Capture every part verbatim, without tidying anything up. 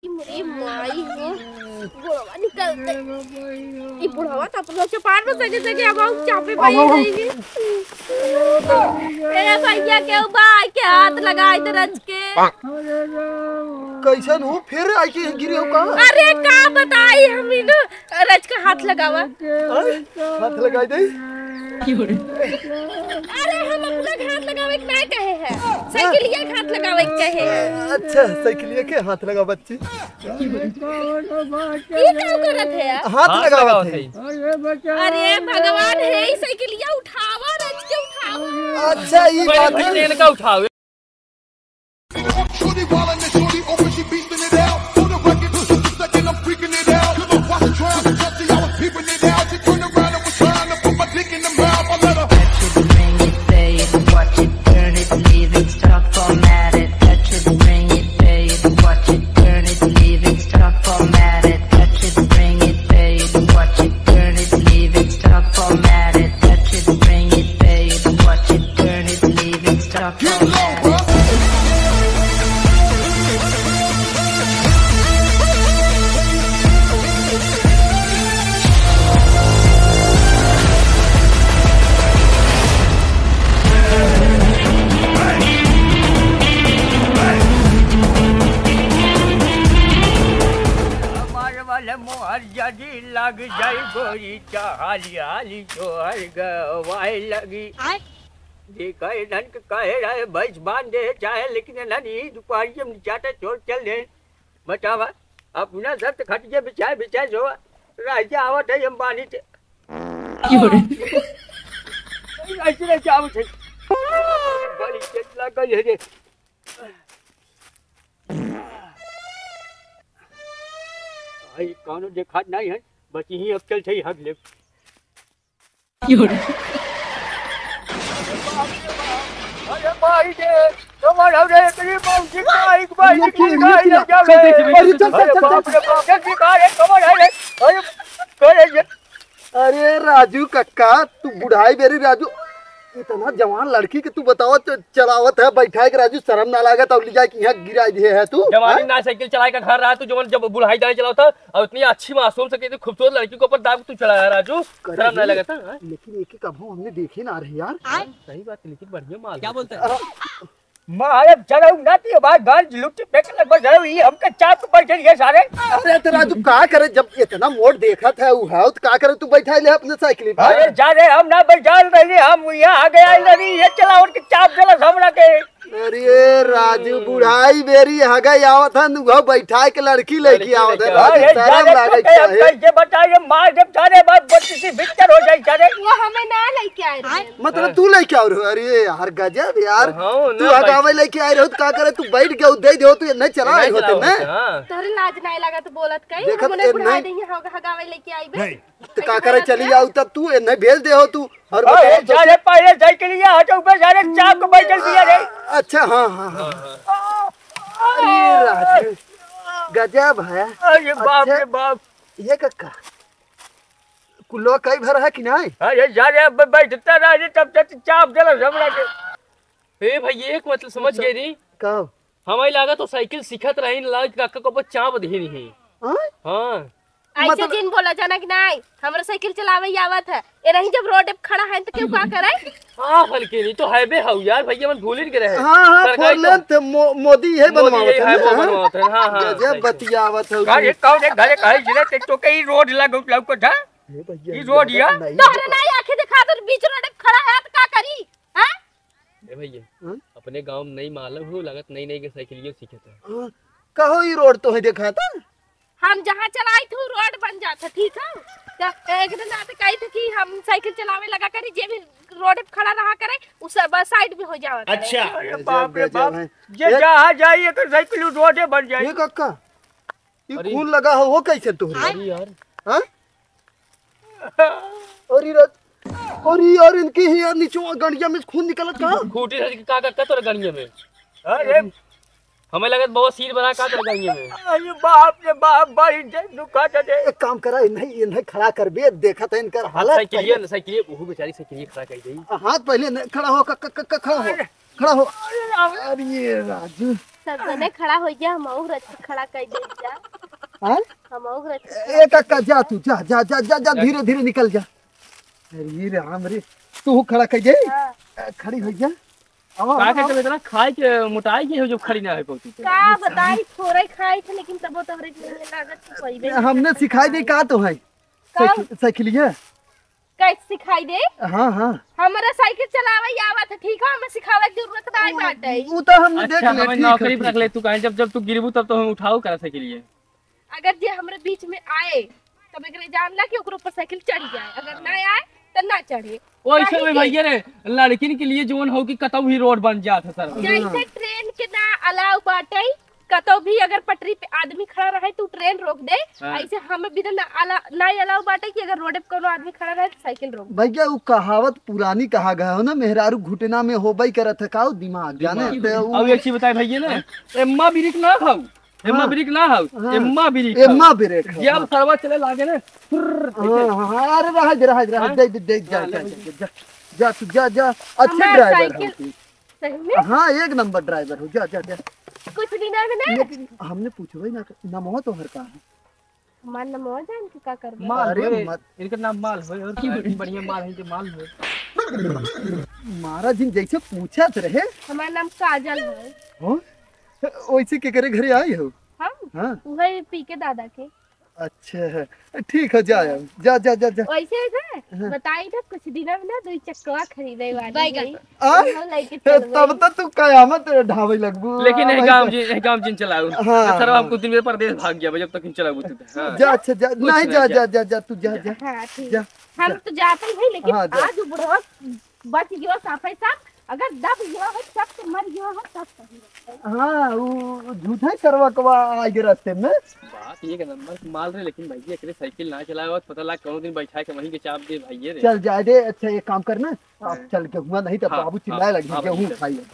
ई मुरी माई हो, गोड़वा निकलते। ई बुढ़वा तो अपना चपार में सगे सगे अब आऊ चापे पाई अब आऊ। जाएगी। ए भैया, केहू बा के हाथ लगाई दे रच के। कैसन हो? फिर आई के गिरे हो का? अरे का बताई हम इन रच के हाथ लगावा। आय, हाथ लगाई दे। अरे हम अपना के हाथ लगावे के ना कहे हैं, साइकिलिया के हाथ लगावे के कहे हैं। अच्छा, साइकिलिया के हाथ लगा बच्ची। ई का करत है यार? हाथ हाथ लगावत लगावत है। है। अरे भगवान है, ई साइकिलिया उठावा, रच के उठावा। अच्छा, ई कोई बात कोई है। ट्रेन का उठावे। Shorty wildin' and shorty open, she beastin' it out. For the record, just a second, I'm freaking it out. You know, watch the trial, just see I was peeping it out. She turned around and was trying to put my dick in the mouth. I let her Touch it, bring it, pay it, watch it, turn it, leave it, stop, format it. Touch it, bring it, pay it, watch it, turn it, leave it, stop, format it. Touch it, bring it, pay it, watch it, turn it, leave it, stop, format it. Touch it, bring it, pay it, watch it, turn it, leave it, stop, format it. हमार वाले मोहर जदी लग जाई गोरी, त हाली हाली तोहर गवाए लगी। आय। देखा इन्हन के कहे रहे भैंस बांध दे चाहे, लेकिन इन्हन ही दुपहरिया में चाटे चोर चल दे। बतावा, अपना सब तो खटिया बिछाए बिछाए सो, राजा आवत है अंबानी से। क्यों रे? ऐसे नहीं जाओ थे। बड़ी चेत लग गई है रे। भाई, कौनो देखात नहीं है, बस यहीं अब चल सही हग ले। अरे भाई रे, कमर हो रे, तेरी बाबूजी का एक बार अरे निकल गई, चल, ले जाओ चल, रे। चल, चल, अरे चल, बाप चल। रे बाप, ये की कहा रे, कमर है रे। अरे, अरे ये। अरे राजू कक्का, तू बुढ़ाई बेरी राजू, इतना जवान लड़की के तू बतावत चलावत है, बैठाए के राजू, शर्म ना लागत और ले जाए के यहाँ गिराई दिए है तू, जवानी हाँ? ना साइकिल चलाए का घर रहा तू, जवन जब बुढ़ाई जाए चलावत था, और इतनी अच्छी मासूम से, इतनी खूबसूरत लड़की को ऊपर दाब के तू चलाया राजू, करे शर्म ना भी, लगता, हाँ? लेकिन एक एक अभाव हमने देखे ना रहे यार। हाँ, सही बात है, लेकिन बढ़िया माल क्या है। बोलते हैं? मारे जरा उन्नति हमारे घर लुट्टी फेंक लग बस जरा ये हमके चाप के बैठे ये सारे। अरे तो राजू का करे, जब इतना मोट देखत है उ है तो का करे, तू बैठा ले अपने साइकिल पर। अरे जा रे, हम ना बैठा रही, हम यहाँ आ गया रही, ये चला उनके चाप चला हमरा के। अरे राजू, बुढ़ाई बेरी हगई आवत है, नु घाव बैठाए के लड़की लेके लड़की आवत है। लेके राजू, अरे शर्म जाने लागे तो क्या है? कैसे बताइए, मार जब सारे बात बच्ची सी भीतर हो जाए सारे। वो हमें ना लेके आए रहे। मतलब तू लेके आओ रे? अरे यार, गजब यार। हाँ, तू ना हगावे लेके आए रहो तो का करे, तू बैठ गया, दे दे, तू नहीं चला नहीं रहे होते चलाओ ना। होते, हाँ। तोहरे लाज नहीं लगा तो बोलत कहीं, देखत हमने ए बुढ़ा नहीं। देंगे, हग-, हगावे लेके आई बे। नहीं। तो का करे, चली जाओ तब तू, ए नहीं भेज दे हो तू। और अरे, बताओ तो जाने पहले साइकिल ये हटो, ऊपर जाने चाप को बैठल दिया रे। अच्छा, हाँ, हाँ, हाँ। अरे राजू, गजब है। अरे बाप अच्छा, रे बाप। ये कक्का, कुल्लो कई भर है कि नहीं? अरे जाने अब बैठता रह रे, तब तक चाप देला हमरा के। ए भाई, एक मतलब समझ गए नी? का? हमारी लागत तो साइकिल सीखत रही न, लागत काका को चाप दे नहीं है। हाँ? हाँ। ऐसे मतलब जिन बोला जाना कि नहीं, हमरा साइकिल चलावे ही आवत है। ए नहीं जब रोड पे खड़ा है तो क्यों का करे? हाँ, हल्के नहीं तो हाईवे हाउ यार, भैया मन भूल ही गए रहे। हाँ, हाँ, सरकारी फोर लेन तो थे, मो-, मोदी यही मोदी बनवावत यही है हाईवे ना, हाँ? बनवावत है, हाँ, हाँ, गजब सही, सही। बतियावत है का तू। ये कौन है घरे कहीं जिला ते तो कहीं रोड लग लौकत है? ए भैया, ई रोड या? नहीं तोहरे पता। नहीं आंखें दिखा दे, बीच रोड पे खड़ा है तो का करी? हाँ? ए भैया, हाँ? अपने गांव में नहीं मालूम हो, लगत नई नई के साइकिलियो सीखे थे। हाँ, कहो ई रोड तो है देखा था? हम जहाँ चलाई थी, रोड बन जाता, ठीक है? तो एक दिन आते कही थे कि हम साइकिल चलावे लगा करी, जे भी रोड पे खड़ा रहा करे, उस बस साइड में हो जावा करे। अच्छा। अरे गजब, बाप रे गजब बाप, है। जे एक जहाँ जाई, एक साइकिल रोडे बन जाई। ये कक्का, ये अरे। खून लगा हो, हो कैसे तोहरे? अरे यार। हाँ? अरे रे, अरे यार, इनकी ही यार, नीचे गड़िया में खून निकलत का? खूटी धर के का करता तोरे गड़िया में? अरे। हमें लगत बवासीर बना का तोरे गड़िया में? अरे बाप रे बाप, बड़ी दे-, दुखा दे दे। एक काम करा, इन्हें, इन्हें खड़ा कर बे, देखा था इनकर हालत साइकिलिया पहले। न, साइकिलिया, ओहो बेचारी साइकिलिया खड़ा कर दी। हाथ पहले न, खड़ा हो, क-, क-, क-, क-, खड़ा हो, अरे। खड़ा हो। अरे राम। अरे राजू। सब जने खड़ा होइ जा, हमहू रथ खड़ा कर दे जा। हाँ? हमहू रथ ए, ए, काका, जा तू, जा, जा, धीरे, धीरे निकल जा। अरे राम रे, तू खड़ा कर दे। हाँ। ए, खड़ी होइ जा। आवा, का आवा, के आवा। चले इतना खाए के मोटाई के हो जो खड़ी ना है पहुंची। का बताई, थोड़ा ही खाई थे, लेकिन तबो तोहरे के लिए लागत तो कोई भी हमने सिखाई दे का तो है? का? साइकिल, साइकिल है? कैसे सिखाई दे? हाँ, हाँ। हमरा साइकिल चलावे ही आवत है, ठीक है? हमें सिखावे की जरूरत नहीं बाटे। वो तो हमने देख अच्छा, लिया, हमें ठीक है, नौकरी पर ठीक रख ले है। तू, कहीं जब, जब तू गिरबू तब तो हम उठाओ करा सकेलिए। अगर जे हमरे बीच में आए, तब एकरे जान ला कि ओकरे ऊपर साइकिल चढ़ जाए, अगर ना आए, तो ना चढ़े। ओइसे काहे में कि भैया रे, लड़किन के लिए जौन हो कि कतौ भी रोड बन जात है सर। जैसे ट्रेन के ना अलाउ बाटे, कतौ भी अगर पटरी पे आदमी खड़ा रहे तो ट्रेन रोक दे, हाँ। ऐसे हम भी ना अला-, ना अलाउ बाटे कि अगर रोड पे कोनो आदमी खड़ा रहे तो साइकिल रोक दे। भैया, वो कहावत पुरानी कहा गया हो ना, मेहरारू घुटना में होबई करत है का, वो दिमाग जाने दिमाग। ते वो अब एक चीज बताए भैया ना, हाँ। एम्मा ब्रेक ना खाऊ, एम्मा हाँ। ब्रेक ना खाऊ, हाँ। एम्मा ब्रेक खाऊ। एम्मा ब्रेक खाऊ, जब हाँ। सरवा चले लागे ना, फुर्र, हाँ, ऐसे। हाँ, हाँ, अरे रहा दे, रहा दे, रहा हाँ? दे, दे, दे, जा, हाँ, जा, ले जा, भैया। जा, जा, जा, तू जा, जा, अच्छे हमार ड्राइवर साइकिल हो तू। सही में? हाँ, एक नंबर ड्राइवर हो, जा, जा, जा। कुछ भी ना मिले? लेकिन हमने पूछो भाई ना, नमवा तोहर का है? हमार नमवा जान के का करबे? माल अरे होए, मत। इनकर नाम माल होए, और का? बढ़िया माल है, इनके माल होए। महाराज जी जैसे पूछत रहे। हमार नाम काजल है। हो? वैसे केकरे घरे आई हो? हम? हाँ। उहे पी के दादा के। अच्छा, ठीक है, जा आओ। जा, जा, जा, जा। वैसे है, हाँ। बताई ना, कुछ दिना में ना दुई चक्कवा खरीदे वाली बैगन। है। आ? हम लेके ए, चलबे। तब तो तू कयामत ढावे लगबू। लेकिन आ, ए भाई गाँव तो जी, ए गाँव जी चलाऊ। हाँ, तो सर, हाँ। हम कुछ दिन में परदेस भाग गया, जब तक चलाऊ तू। हाँ। जा, अच्छा, जा, कुछ नहीं, नहीं, जा, जा। जा, जा, जा, तू जा, जा। हाँ, ठीक। जा, हम जा। तो जाते ही है, लेकिन हाँ, जा। आज वो बुढ़वा बच गयो साफे साफ, अगर दब गयो हो, सब तो मर गयो हो, सब सही रहते। हाँ, वो झूठा ही सरवा कवा आ गए रास्ते में। बात ये के नंबर माल रे, लेकिन भैया एकरे साइकिल ना चलावे, पता लाग कौनो दिन बैठा के वहीं के चाप दे भैया रे। चल जाए दे, अच्छा एक काम करना, आप हाँ। चल के हुआ नहीं तो हाँ, बाबू चिल्लाए हाँ, लगे, हाँ, गेहूं भैया। खाइए।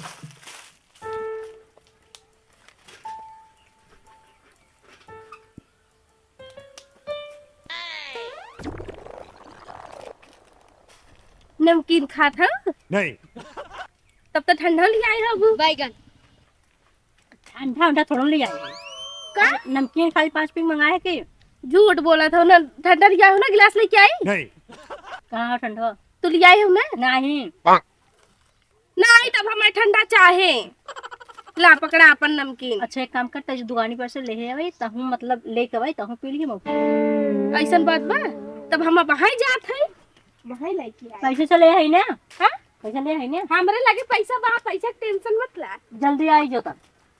नमकीन खात हो? नहीं। तब तो ठंडा ले आए हो। बैगन। ठंडा उंडा थोड़ा ले आए। का? नमकीन खाली पाँच पीस मंगाए के। झूठ बोला था ना, ठंडा ले आए हो ना, गिलास लेके आई? नहीं। कहाँ ठंडा? तू ले आए हो ना? नहीं। नहीं, तब हमें ठंडा चाहे। ला, पकड़ा अपन नमकीन। अच्छा, एक काम कर, तेरी दुकानी पर से ले आवे, तहूँ मतलब लेके आवे, तहूँ पी लिए मौका। ऐसन बात बा, तब हम अब वहाँ जात है, वहाँ लेके आए। पैसे चले है ना? हाँ? पैसे ले है ना? हमरे लगे पैसा बा, पैसा के टेंशन मत ला। जल्दी आई जो तब।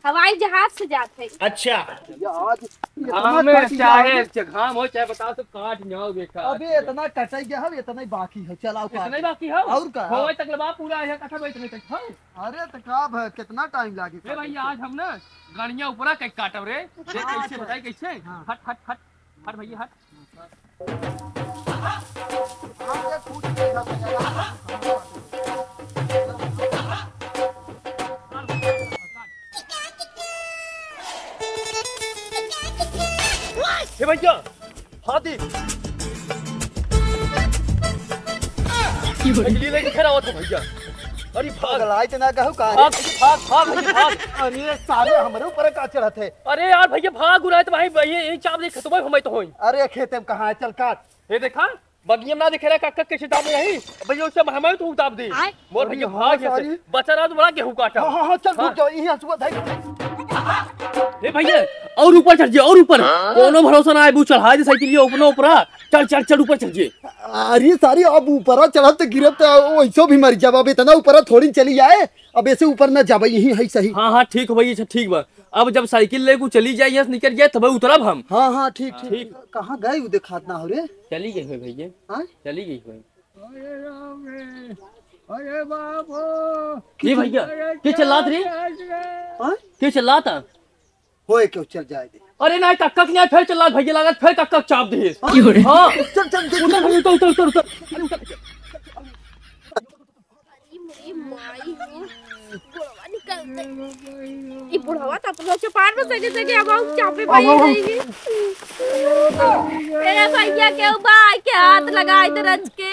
हवाई जहाज से जात है। अच्छा। ये आज इतना घाम में कट गया चाहे है। घाम हो चाहे बताओ तो काट जाओ बेकार। अबे इतना कटाई गया है, इतना ही बाकी है, चलाओ काट। इतना ही बाकी है? और का? होए तक लबा पूरा है कथा में इतने तक है। अरे तो का भ-, कितना टाइम लागे ए भाई काटे? आज हम ना गणिया ऊपरा कई काटब रे। देख हाँ, कैसे अच्छा। बताई कैसे? हाँ। हट, हट, हट। हट भैया हट। ए भैया, हाथी। अगली लेके खड़ा होता भैया। अरे भाग। पगलाइत ना कहू का रे? भाग, भाग, भाग, भाग। अरे साले हमरे ऊपर का चढ़त है? अरे यार भैया भाग उड़ाए तो भाई, भाई यही चाप देख तो भाई हम तो होई। अरे खेते में कहाँ है? चल काट। ये देखा, बगिया में ना देखे रहा काका कैसे दाब रही। भैया उसे हम तो उताप दी। आय। मोर भैया अरे हाँ, भाग यहाँ से। Sorry। बचा रहा तो बड़ा गेहूं काटा। हाँ, हाँ, हाँ, चल हाँ। रुक जाओ, यही हंसुआ धर। ए भैया, और ऊपर चढ़ जे, और ऊपर। हाँ? कोनो भरोसा ना है, वो चढ़ा दे साइकिल ये ऊपर, ऊपर। चढ़, चढ़, चढ़, ऊपर चढ़ जे। अरे सारी, अब ऊपर चढ़ब तो गिरब तो वैसो भी मर जाब। अब इतना ऊपर थोड़ी चली जाए, अब ऐसे ऊपर ना जाब, यही है सही। हाँ, हाँ, ठीक हो भाई, अच्छा, ठीक बा। अब जब साइकिल लेके चली जाए, यहाँ से निकल जाए, तब उतरब हम। हाँ, हाँ, ठीक, ठीक। ठीक। कहाँ गए, वो देखात ना हो रे। चली गई हो भैया। हाँ? चली गई हो। अरे राम रे, अरे बाप हो। ये भैया, अरे के चिल्लात रे? क्या रे? हाँ? के चिल्लाता? होए क्यों, चल जाए दे। अरे नहीं, कक्का के नहीं, फिर चिल्लात भैया लागत, फिर कक्का चाप दे। हाँ? क्यों रे? हाँ। चल, चल, चल, उतर, चल। उतर, उतर, उतर, उतर। अरे उतर। ई माई हो, बुढ़वा निकलते। ई बुढ़वा तो अपना चपार में सजे सजे अब आऊ चापे भाई अब आऊ। जाएगी। ए भैया, केहू बा, के हाथ लगाई दे रच के।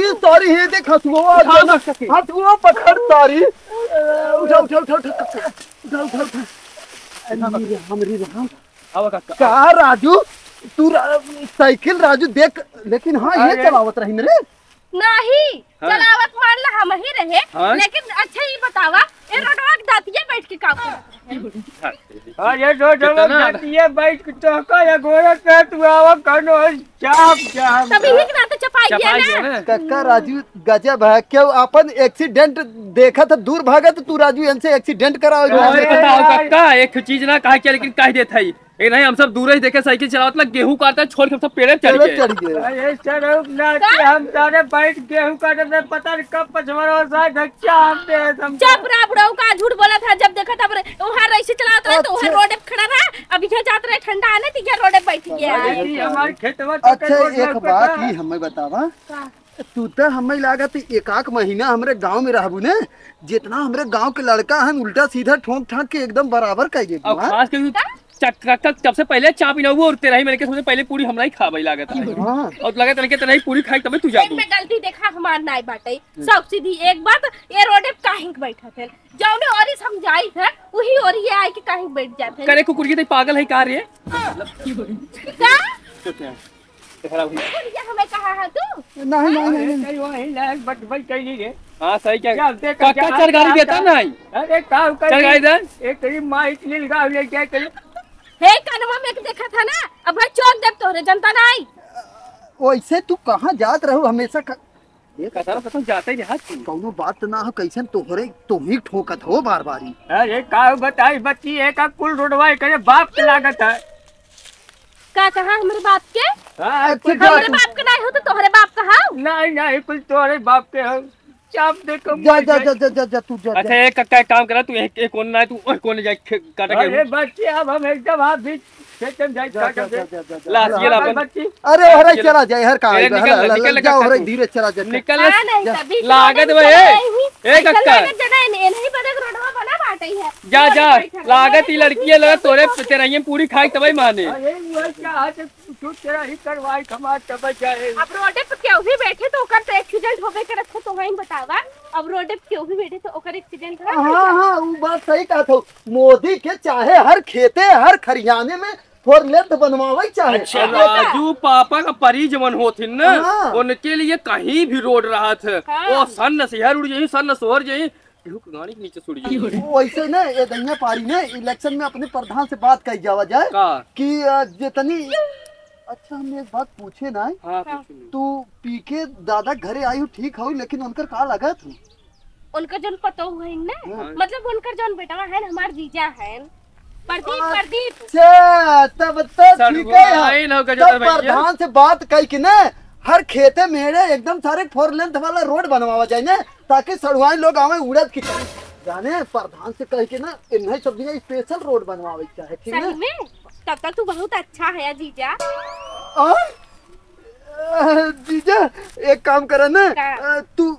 अरे sorry, ये देख हसुआ, उठा ना सके। हसुआ पकड़ sorry। उठा, उठा, उठा, उठा, उठा, उठा, उठा। अरे राम, रे राम। आवा काका। का राजू, तू रा-, साइकिल राजू देख, लेकिन हाँ, ये अरे। चलावत रही रे। नहीं, हाँ। चलावत मान ला हम ही रहे, हाँ। लेकिन अच्छा ये बतावा, ए रोडवा के दातिया बैठ के का करत रहे? अरे रोडवा के दातिया बैठ के तो का, ये गोरे पे तू आवा कनो चाप चाप। तब यही के नाते चपाई गया चपाई ना। गया ना। कक्का राजू गजब है, क्यों अपन accident देखा था दूर भागा तो तू राजू इनसे accident कराओ। अरे, अरे, बताओ अरे। कक्का, एक चीज ना कहा क्या, लेकिन कह देत है। ए नहीं, हम सब दूर ही देखे साइकिल चलावत ला, गेहूं काटता छोड़ के हम सब पेड़े पे चढ़ पेड़े गए। चढ़ गए। अरे सर, ना का? कि हम सारे बैठ गेहूं काटत रहे, पता नहीं कब पछवाड़ा हो, साहब, धक्का हम पे है, हम चुप रहा बुढ़ऊ, का झूठ बोला था, जब देखा तब रे, वहाँ रईसी चलावत रहे तो वहाँ अच्छा। रोडे पे खड़ा रहा, अब यहाँ जात रहे ठंडा आने तो यहाँ रोडे पे बैठ गया। अरे, ये हमारे खेतवा तो अच्छा, रोड एक लग पे बात था। ही हमें बतावा, का? तू तो हमें लागत एकाक महीना हमरे गांव में रहबू ने, जितना हमरे गांव के लड़का हन उल्टा सीधा ठोंक ठाक के एकदम बराबर कर देबू, और हाँ? खास करके का? चक्का का सबसे पहले चाप इना हुआ और तेरह ही महीने के सबसे पहले पूरी हमरा ही खाबे लागत है। हाँ। और लागत है कि तेरह ही पूरी खाई तबे तू जाबू। इनमें गलती देखा हमार नाई बाटे। सब सीधी एक बात, ये रोडे पे काहे के बैठा थे? जौने ओरी से हम जाई थे, वही ओरी ये आए के काहे के बैठ जाते हैं? करे कुकुर की तो पागल है का रे? का? चुप है। तेरा भाई। कुकुर ये हमें कहा है तू? नहीं, नहीं, नहीं, नहीं। अरे, वही लायक बट भाई कह ली रे। हाँ, सही क्या? क्या देखा कक्का क्या चरगारी आता देता है? नहीं। अरे, का कह चरगारी दे। एक तेरी माँ इतनी लगा ले क्या करी? हे, कनवा में एक देखा था ना, अब भाई चौक देब तोहरे, जनता नहीं। वैसे तू कहाँ जात रहू हमेशा क-, ये कसम कसम जाते ही हाथ छू। कौनो बात ना हो, कैसन तोहरे, तुम ही ठोकत हो बार बारी। अरे, का बताई बच्ची, एक कुल रोडवा करे बाप के लागत है। का कहा हमरे बाप के? हाँ, अच्छा, कुल जा हमरे तू। बाप के नहीं हो तो तोहरे बाप कहा? नहीं, नहीं, कुल तोहरे बाप के हो। चाप दे के जा, मर जा, जाए। जा, जा, जा, जा, तू जा, अच्छा, जा। एक कक्का एक काम करा, तू एक, एक कोने ना, तू ओह कोने जाए, खे-, काटा अरे गेहूं। बच्चे, अब हम एकदम आप भी खेतन जाए, जा, जा, काटा जा, के। जा, जा, जा। ला, हाँ, ये ला हाँ, अपन। बच्ची। अरे, अरे, चला। चला जाए, हर कहाँ अरे, आएगा, निकल, हला, हला, निकल, निकल, जाओ, निकल, अरे, निकल। धीरे चला जा, जा। निकल, हाँ, नहीं, निकल। तभी लागत चला बा, ए, जाए, यही ए, कक्का। लागत जना, इन्हें, इन्हें बदे रोडवा बना बाटे है। जा, जा, बैठा, लागत बैठा, ही लड़की है, लगा तोरे बैठा। तेरा ये पूरी खाई तबई माने। अरे, वो क्या आज तू तेरा ही करवाई खमा तब जाए। अब रोडे पे केहू भी बैठे तो ओकर तो accident होबे करत है, तो वहीं बतावा। अब रोडे पे केहू भी बैठे तो ओकर accident हो हाँ, जाता। हाँ, उ बात सही कहत हो। मोदी के चाहे हर खेते, हर खरियाने में four lane बनवावे चाहे। अच्छा, अब देखा? राजू पापा का परी जवन होथिन ना, हाँ। उनके लिए कहीं भी रोड रहत है। हाँ। वो सन्न से हर उड़ जाई, सन्न सोहर जाई, केहू के गाड़ी के नीचे सुड़ जाई। वैसे ना, ये दहिया पारी ने election में अपने प्रधान से बात कही जावा जाए का? कि, अ, जितनी, अच्छा, हम एक बात पूछे ना, हाँ, हाँ। पूछो। तू पी के दादा घरे आई हो, ठीक हो, लेकिन उनकर का लागत हो? उनकर जौन पतोह है ना, हाँ। मतलब उनकर जौन बेटवा है ना, हमार जीजा है, प्रदीप, प्रदीप। अच्छा, तब तो ठीक है। सड़ुआइन हो गजब तब भैया। प्रधान से बात कही कि ना, हर खेते मेड़े एकदम सारे four lane वाला रोड बनवावा जाए ना, ताकि सड़ुआइन लोग आवे उड़द की तरह। जाने, प्रधान से कह के ना, इन्हें सब जगह special रोड बनवावे के चाहे, ठीक सही ना? में? तब तो तू बहुत अच्छा है जीजा। और? अ, जीजा, एक काम करा ना, का? अ, तू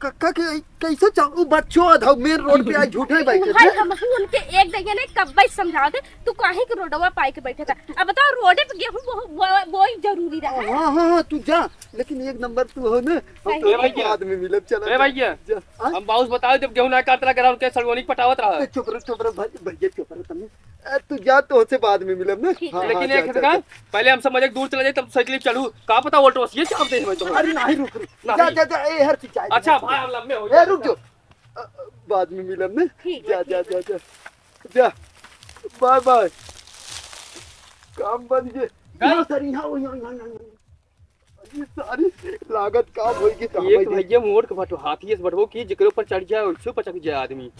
कक्का के कैसे चा-, उ बच्चो अधौ main रोड पे आई झूठे बैठे भाई, थे। हम उनके एक जगह ने कब्बे समझावत है, तू काहे के रोडवा पाई के बैठे था? अब बताओ, रोडे पे गेहूं बो-, बो-, बोई जरूरी रहा? हाँ, हाँ, हाँ, तू जा, लेकिन एक नंबर तू हो ना, हम सही तो है। बाद में मिलब, चला ए जा। भैया, जा। हाँ? हम बाउस बताओ, जब गेहूं ना काट रहा, उनके सड़ुआइन पटावत रहा। ए, चुप रहो, चुप रहो, भाई, भैया, चुप रहो, तुमने। ए, तू जा, तो से बाद में मिलब ना। ठीक है। हाँ, लेकिन हाँ, एक जा, जा, सेकंड, जा। पहले हम समझ एक दूर चले जाए, तब साइकिल चढ़ू। का पता, ऑटो से ये चाप दे, मैं तो। अरे, नहीं, रुक, रुक। नहीं। जा, जा, जा, ए, हर चीज, जा, अच्छा, जा, भाई, जा। हम लम्बे हो ए, जाए। रुक जाओ। अ, अ, बाद में मिलब ना। ठीक है, जा, जा, ठीक है। जा, जा। जा, bye bye। काम बन गए। गए? हाँ सर, यहाँ, यहाँ, यहाँ, यहाँ, यहाँ। ये सारी लागत काम होई कि काम एक होई। भैया मोड़ के बटो, हाथी से बटो की जेकरे ऊपर चढ़ जाए, उससे पचक जाए आदमी।